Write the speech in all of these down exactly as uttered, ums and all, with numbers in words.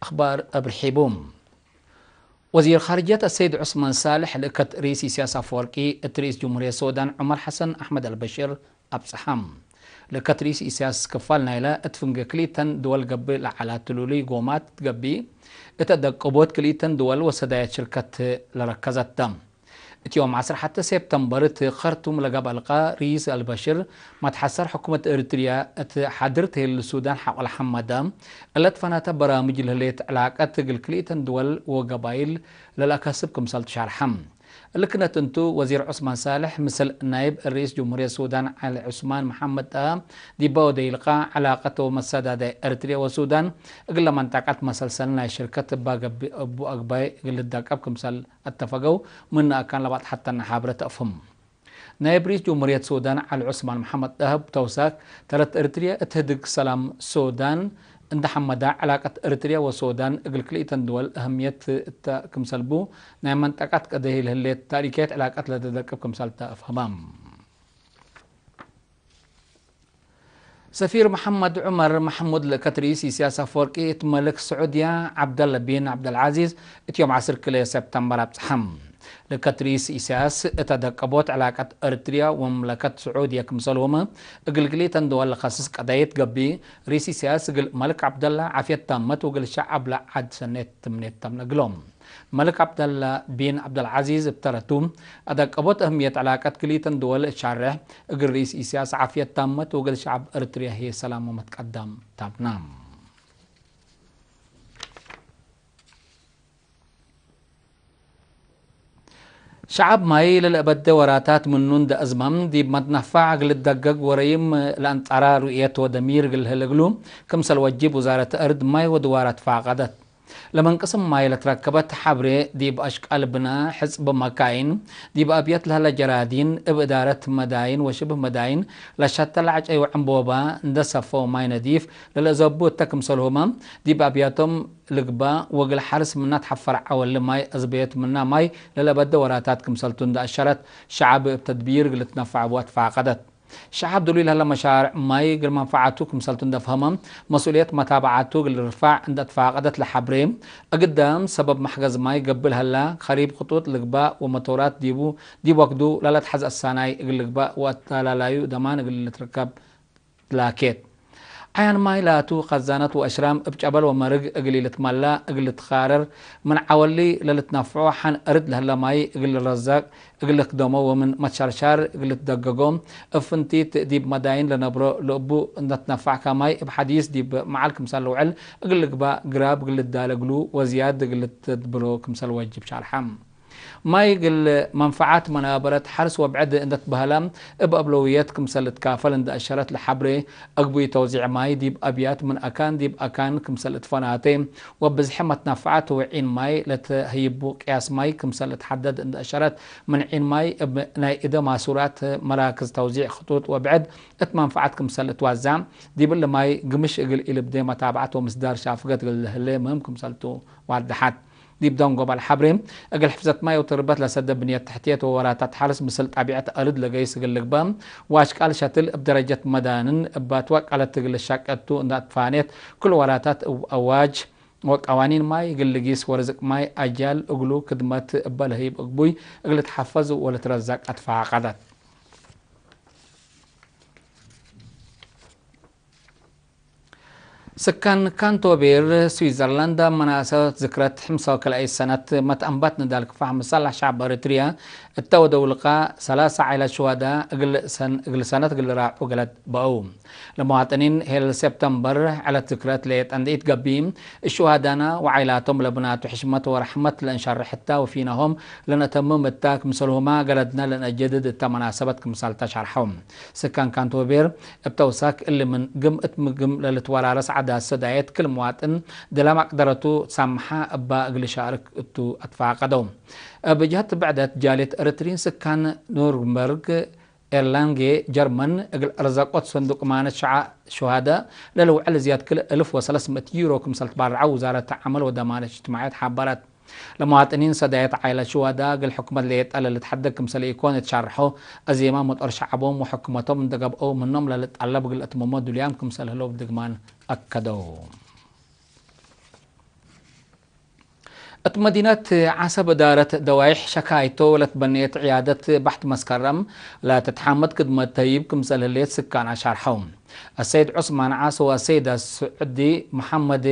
አኽባር እብ ርሒቡ። ወዚር ኻርጅየት አሰይድ ዑስማን ሳልሕ ልእከት ርኢስ ኢሳያስ አፈወርቂ እት ርኢስ ጅምሁርየት ሱዳን ዑመር ሐሰን አሕመድ አልበሽር አብጽሐ። ልእከት ርኢስ ኢሳያስ ክፋል ናይለ እት ፍንጌ ክልኢተን ድወል ገብእ ለዐለ ትሉሉይ ጎማት ገብእ፣ እት አደቀቦት ክልኢተን ድወል ወሰዳየት ሽርከት ለረከዘት ተ። እት ዮም ዐስር ሐቴ ሴፕተምበር እት ከርቱም ለገብአ ልቃእ፣ ርኢስ አልበሽር መትሐሰር ሕኩመት ኤሪትርያ እት ሓድር ተህሌ ሱዳን ሐቆ ለሐመደ፣ እለ ትፈናተ በራምጅ ለህሌት ዕላቀት እግል ክልኢተን ድወል ወገባይል ለለአከስብ ክምሰል ትሻርሐ። እሊ ክነት እንቱ፣ ወዚር ዑስማን ሳልሕ ምስል ናይብ ርኢስ ጅምሁርየት ሱዳን ዐሊ ዑስማን መሐመድ አ፣ ዲበ ወደይ ልቃእ፣ ዕላቀት ወመሰዳዳይ ኤሪትርያ ወሱዳን እግለ መንጠቀት መሰልሰል ናይ ሽርከት እባ ገብእ እቡ አግባይ እግል ልደቀብ ክምሰል አተፈገው፣ ምነ አካን ለባጽሐተነ ሐብረ ተአፍህም። ናይብ ርኢስ ጅምሁርየት ሱዳን ዐሊ ዑስማን መሐመድ ደሀብ ተውሳክ፣ ተረት ኤሪትርያ እት ህድግ ሰላም ሱዳን እንደ ሐመዳ፣ ዕላቀት ኤሪትርያ ወሱዳን እግል ክልኢተን ድወል አህምየት እተ ክምሰል ቡ፣ ናይ መንጠቀት ቀደህይ ለህሌት ታሪካየት ዕላቀት ለተደቅብ ክምሰል ተ አፍሀመ። ሰፊር መሐመድ ዑመር መሕሙድ ልእከት ርኢስ ኢሳያስ አፈወርቂ እት መልክ ስዑድያ ዐብደለ ቢን ዐብደልዓዚዝ እት ዮም ዐስር ክልኤ ሰፕተምበር አብጽሐ። ልእከት ርኢስ ኢሳያስ እት አደቀቦት ዕላቀት ኤሪትርያ ወመምለከት ስዑድየ ክምሰልሁመ እግል ክልኢተን ድወል ለከስስ ቀደየት ገብእ፣ ርኢስ ኢሳያስ እግል መልክ ዐብደላ ዓፍየት ታመት ወእግል ሸዐብ ለዐድ ሰኔት ትምኔት ተምነ እግሎም። መልክ ዐብደላ ቢን ዐብደልዓዚዝ እብ ተረቱ፣ አደቀቦት አህምየት ዕላቀት ክልኢተን ድወል እት ሻርሕ፣ እግል ርኢስ ኢሳያስ ዓፍየት ታመት ወእግል ሸዐብ ኤሪትርያ ህዬ ሰላም ወመትቀዳም ታምና። ሸዐብ ማይ ለለአበደ ወራታት ምኑ እንደ አዝመም፣ ዲብ መትነፋዕ እግል ልትደገግ ወረይም ለአንጻራ ሩእየት ወደሚር እግል ልህል እግሉ፣ ክምሰል ወጅብ ውዛረት አርድ፣ ማይ ወድዋር አትፋቀደት። ለምን ቅስም ማይ ለትረከበት ሐብሬ፣ ዲብ አሽቃል ብና፣ ሕጽብ መካይን፣ ዲብ አብያት ለህለ ጀራዲን፣ እብ እዳረት መዳይን ወሽብህ መዳይን ለሸተ ለዐጨዩ ዕንቦባ እንደ ሰፈው ማይ ነዲፍ ለለአዘቡ እተ ክምሰልሁመ፣ ዲብ አብያቶም ልግባእ ወእግል ሐርስ ምና ተሐፈር ዐወሊ ማይ አዝበዮት ምና ማይ ለለአበደ ወራታት ክምሰልቱ እንደ አሸረት፣ ሸዐብ እብ ተድቢር እግል ልትነፈዕ እቡ አትፋቀደት። ሸዐብ ድሉይ ለህለ መሻርዕ ማይ እግል መንፈዓቱ ክምሰልቱ እንደ ፈሀመ፣ መስኡልየት መታበዓቱ እግል ልርፋዕ እንደ አትፋቀደት ለሐብሬ፣ እግዳም ሰበብ መሕገዝ ማይ ገብእ ለህላ፣ ከሪብ ክጡጥ ልግባእ ወመቶራት ዲቡ ዲብ ወክዱ ለለአትሐዝ አሳናይ እግል ልግባእ ወአተላላዩ ደማን እግል ልትርከብ ላኬት። ዐያን ማይ ላቱ፣ ከዛነት ወአሽራም እብ ጨበል ወመርግ እግል ኢልትመላ፣ እግል ልትካረር፣ ምን ዐወሊ ለልትነፍዖ ሐን እርድ ለህለ ማይ እግል ልረዘቅ፣ እግል ልክደሞ ወምን መትሸርሻር እግል ልትደገጎ፣ እብ ፍንቲት ዲብ መዳይን ለነብሮ ለእቡ እንደ ትነፋዕከ ማይ እብ ሐዲስ ዲብ መዓል ክምሰል ልውዕል እግል ልግባእ፣ ግራብ እግል ልዳለ እግሉ ወዝያድ እግል ልትድብሮ ክምሰል ወጅብ ሻርሐ። ማይ እግል መንፈዓት መናበረት ሐርስ ወብዕድ እንደ ትበህለ፣ እብ አብለውየት ክምሰል ልትካፈል እንደ አሸረት ለሐብሬ፣ አግቡይ ተውዚዕ ማይ ዲብ አብያት ምን አካን ዲብ አካን ክምሰል እትፈናቴ፣ ወብዝሒ መትነፈዓት ወዒን ማይ ለተህይቡ ቅያስ ማይ ክምሰል እትሐደድ እንደ አሸረት፣ ምን ዒን ማይ እብ ናይ እደ ማሱራት መራክዝ ተውዚዕ ክጡጥ ወብዕድ እት መንፈዓት ክምሰል እትዋዛዕ፣ ዲብ እሊ ማይ ግምሽ እግል ኢልብዴ መታብዐት ወምስዳር ሻፍገት እግል ለህሌ ምህም ክምሰልቱ ዋደሐት። ዲብ ደንጎበ ለሐብሬ፣ እግል ሕፍዘት ማይ ወትርበት ለሰደ ብንየት ተሕትየት ወወራታት ሐርስ ምስል ጣቢዐት አርድ ለገይስ እግል ልግበእ፣ ወአሽቃል ሸትል እብ ደረጀት መዳንን እብ አትወቀለት እግል ልሸቄ ቱ እንደ አትፋኔት፣ ክል ወራታት እብ አዋጅ ወቀዋኒን ማይ እግል ልጊስ ወርዝቅ ማይ አጅያል እግሉ ክድመት እበ ለህይብ እግቡይ እግል ልትሐፈዝ ወልትረዘቅ አትፋቀደት። ስካን ካንቶቤር ስዊዘርላንድ፣ አብ መናሰበት ዝክረት ሕምሳ ወክልአይ ሰነት መትአንባት ንዳል ክፋሕ ምሳላሕ ሸዕብ ኤሪትርያ እተ ወደው ልቃእ ሰላሳ ዓይላት ሹሃዳ እግል ሰን-፣ እግል ሰነት እግል ልራዑ ገለድ በአው። ለመዋጥኒን ሄል ሴፕተምበር፣ ዕለት ዝክረት ሌጠ እንዴ ኢትገቢ፣ እሹሃዳና ወዓይላቶም ለብናቱ ሕሽመት ወረሕመት ለእንሸርሕ እታ ወፊናሆም ለነተምም እታ ክምሰልሁማ ገለድና ለነጀድድ እተ መናሰበት ክምሰልተ ሸርሐው። ስካን ካንቶቤር እብ ተውሳክ እሊ ምን ግም እት ምግም ለልትወራረስ ዓዳት ሰዳየት ክል መዋጥን ድለ መቅደረቱ ሳምሓ እባ እግል ሻርክ እቱ አትፋቀደው። እብ ጀህት ብዕደት ጃልየት ኤረትርዪን ስካን ኑርንበርግ ኤርላንጌ ጀርመን እግል አርዘቆት ሰንዱቅ ማነት ሸዓ ሹሃዳ ለልውዕል ዝያድ ክል እልፍ ወሰለስ ምእት ዩሮ ክምሰል ትባርዐው ውዛረት ዐመል ወደማነት እጅትማዕየት ሓበረት። ለመዋጥኒን ሰዳየት ዓይለት ሹሃዳ እግል ሕኩመት ሌጠ ለልትሐደግ ክምሰል ኢኮን እት ሻርሖ፣ አዜማ መጦር ሸዐቦም ወሕኩመቶም እንደ ገብአው ምኖም ለልጠለብ እግል እትምሞ ዱልያም ክምሰል ህለው ድግማን አከደው። እት መዲነት ዓሰብ እዳረት ደዋይሕ ሸካይቶ ለትበኔት ዕያደት ባሕት መስከረም ለትትሓመድ ክድመት ተይብ ክምሰል ህሌት ስካን አሻርሐው። አሰይድ ዑስማን ዓስ ወአሰይድ አስዑዲ መሐመድ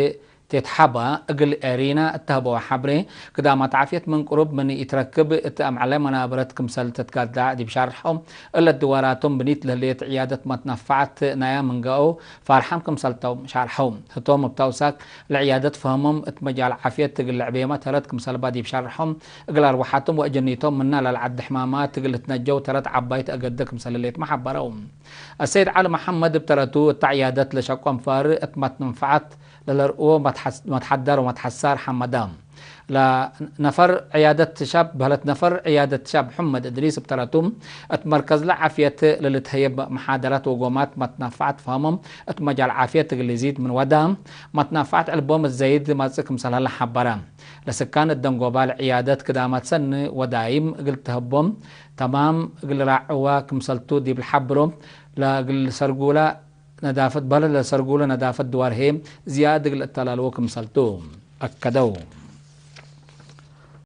ቴትሓባ እግል ኤሪና እተህበወ ሐብሬ፣ ክዳማት ዓፍየት ምን ቅሩብ ምን ኢትረክብ እት አምዕለ መናብረት ክምሰል ተትጋዳዕ ዲብ ሻርሐው፣ እለ ድዋራቶም ብኒት ለህሌት ዕያደት መትነፋዕት ናያ ምንገአው ፋርሓም ክምሰልቶም ሻርሐው። ህቶም እብ ተውሳክ ለዕያደት ፈህሞም እት መጃል ዓፍየት እግል ለዕቤመ ተረት ክምሰልባ ዲብ ሻርሖም፣ እግል አርወሓቶም ወእጀኒቶም ምና ለልዓድ ሕማማት እግል ልትነጀው ተረት ዐባይት አገደ ክምሰል ህሌትመ ሐበረው። አሰይድ ዐሊ መሐመድ እብ ተረቱ፣ እተ ዕያደት ለሸቆ አንፋር እት መትንፈዐት ለለርእዎ መትሐስ-፣ መትሐደር ወመትሐሳር ሐመዳ። ለነፈር ዕያደት ሻብ በህለት ነፈር ዕያደት ሻብ ሕመድ እድሪስ እብ ተረቱ፣ እት መርከዝለ ዓፍየት ለልትሀየብ መሓደራት ወጎማት መትናፋዕት ፈሀሞም እት መጃል ዓፍየት እግል ልዚድ ምን ወዳ፣ መትናፋዕት ዕልቦም ዘይድ መጽእ ክምሰል ሀለ ሐበረ። ለስካን እት ደንጎባል ዕያደት ክዳማት ሰኒ ወዳይም እግል ተሀቦም ተማም እግል ራዕዋ ክምሰልቱ ዲብ ለሐብሮ፣ ለእግል ሰርጉላ ነዳፈት በህለት ለሰርጉለ ነዳፈት ድዋር ህዬ ዝያድ እግል እተላልዎ ክምሰልቱ አከደው።